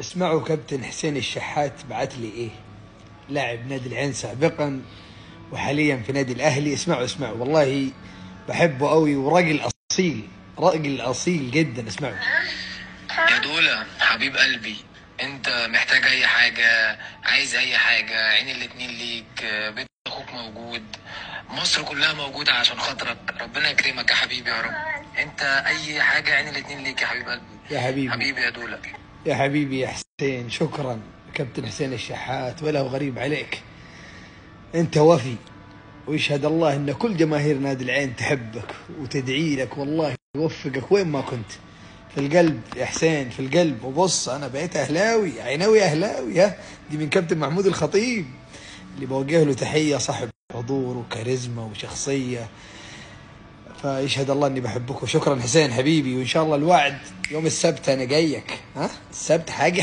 اسمعوا كابتن حسين الشحات بعت لي ايه، لاعب نادي العين سابقا وحاليا في نادي الاهلي. اسمعوا اسمعوا، والله بحبه قوي وراجل اصيل، راجل اصيل جدا. اسمعوا. يا دولة حبيب قلبي، انت محتاج اي حاجة، عايز اي حاجة، عين الاتنين ليك، بيت اخوك موجود، مصر كلها موجودة عشان خاطرك، ربنا يكرمك يا حبيبي يا رب. انت اي حاجة عين الاتنين ليك يا حبيب قلبي. يا حبيبي، حبيبي يا دولة، يا حبيبي يا حسين. شكرا كابتن حسين الشحات، ولا هو غريب عليك، انت وفي، ويشهد الله ان كل جماهير نادي العين تحبك وتدعي لك، والله يوفقك وين ما كنت. في القلب يا حسين، في القلب. وبص انا بقيت اهلاوي، عيناوي اهلاوي. ها دي من كابتن محمود الخطيب اللي بوجه له تحية، صاحب حضور وكاريزما وشخصية، فيشهد الله اني بحبكم. شكرا حسين حبيبي، وان شاء الله الوعد يوم السبت انا جايك. ها السبت حاجي.